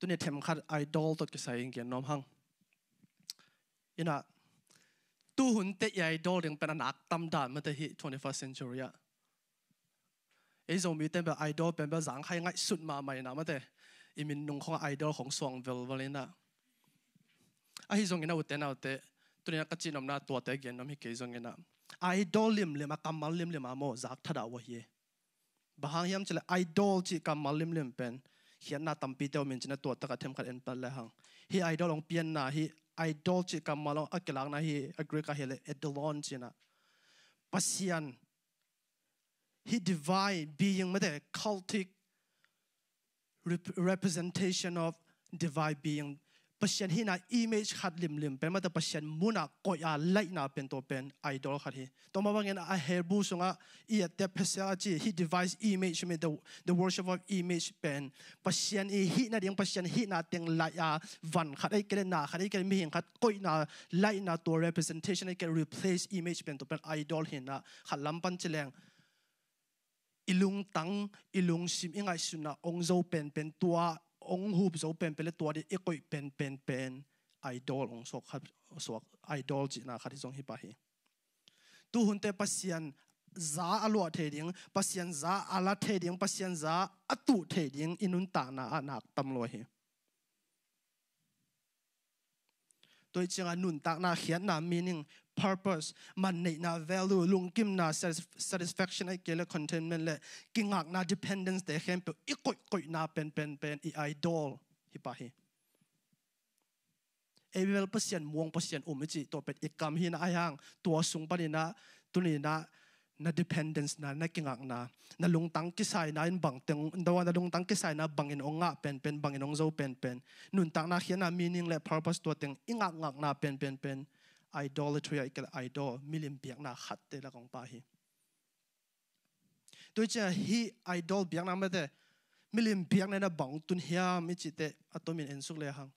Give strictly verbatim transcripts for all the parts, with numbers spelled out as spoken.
Ni themkhat idol tawh kisai in gen nuam hang. Ina, tuhunte i idol ding pen a nak tam dan mate hi twenty-first century ah. Ei Zomite bel idol pen bel zangkhai ngaihsut mahmah ina mate. I min nung khong idol khong suang velvel ina. Ahi zongin a ute naute, tuni-in a ka cih nopna tuate gen nuam hi kei zongin a, idol limlim a kammal limlim a maw zak thadah uh ahi. Bang hang hiam cih leh idol cih kammal limlim pen khiatna tampite om in cih a tua takah themkhat en pan le hang. Hih idol hong pianna, hih idol cih kammal hong a kilakna hi a Greek ah hi leh eidolon cihna. Pasian, hih divine being mate, cultic rep-, representation of divine being. Pasian hihna image khat limlim pen mate, Pasian munah koih a laihna pen tua pen idol khat hi. Tua mah bangin a Hebrew sungah i a tep hesel a ci, hih divine image mate, the, the worship of image pen Pasian i hihna ding, Pasian hihna teng laih a van khat ahih kei leh na khat ahih kei leh mihing khat koihna laihna tua representation ahih kei leh replace image pen tua pen idol hi ina, khat lam pan ci leng i lungtang, i lungsim, i ngaihsutna hong zo penpen, tua hong hup zo penpen le tua ding i koih penpen pen idol hong suak khat, suak idol cihna khat hi zong hi pah hi. Tuhunte Pasian za a luah thei ding, Pasian za a la thei ding, Pasian za a tuh thei ding i nuntakna ah nak tam lua hi. Tua hi ciangah nuntakna khiatna, meaning, purpose, manneihna, value, lungkimna, satis-, satisfaction ahih kei leh contentment le kingakna, dependence te khempeuh i koihkoihna penpen pen i idol hi pah hi. Ei bel Pasian muang, Pasian um i cih tua pen i kam hi ina, ahi hang tua sung panin a tuni-in a na dependence na, na kingakna, na lungtang kisaina in bangteng, na lungtang kisaina bangin hong ngah penpen, bangin hong zo penpen, nuntakna khiatna, meaning le purpose tua teng i ngakngakna penpen pen idolatry ahih kei leh idol, milim biakna khatte lak hong pah hi. Tua hi ciangah hih idol biakna mate, milim biakna in a bang tun hiam i cih teh a tomin en suk le hang.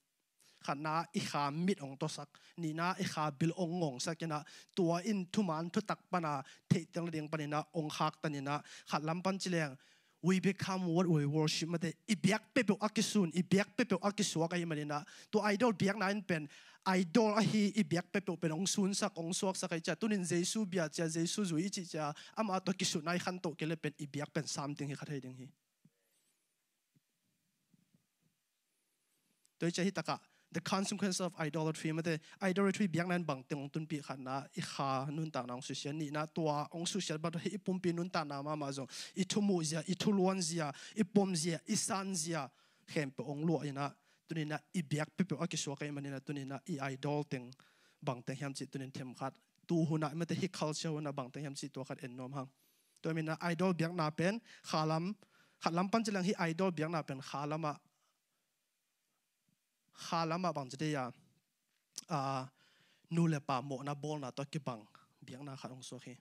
Khatna, i kha mit hong tuasak. Nihna, i kha bil hong ngongsak ina, tua in thuman thutak pana theihtel nading panin a hong khaktan ina, khat lam pan ci leng, we become what we worship mate, i biak peuhpeuh a kisun, i biak peuhpeuh a kisuak ahih manin a, tua idol biakna in pen idol ahi i biak peuhpeuh pen hong sunsak, hong suaksak ahih ciang, tuni-in Jesu bia cia, Jesu zui i cih cia, amah tawh kisutna i khantoh kei leh pen i biak pen sam ding hi kha thei ding hi. Tua hi ciang hi takah the consequence of idolatry mate, idolatry biakna in bangteng hong tunpih? Khatna, i kha nuntakna hong susia. Nihna, tua hong susia bang hi i pumpi nuntakna mahmah zong, i thumuh zia, i thuluan zia, i pom zia, i san zia khempeuh hong luah ina, tuni-in a i biak peuhpeuh a kisuak ahih manin a tuni-in a i idol teng bangteng hiam cih tuni-in themkhat, tu hun ah mate, hih culture hun ah bangteng hiam cih tua khat en nuam hang. Tua manin a idol biakna pen kha lam, khat lam pan ci leng hih idol biakna pen kha lamah, kha lamah bang ci dei a, a, nu le pa mawhna bawlna tawh kibang biakna khat hong suak hi.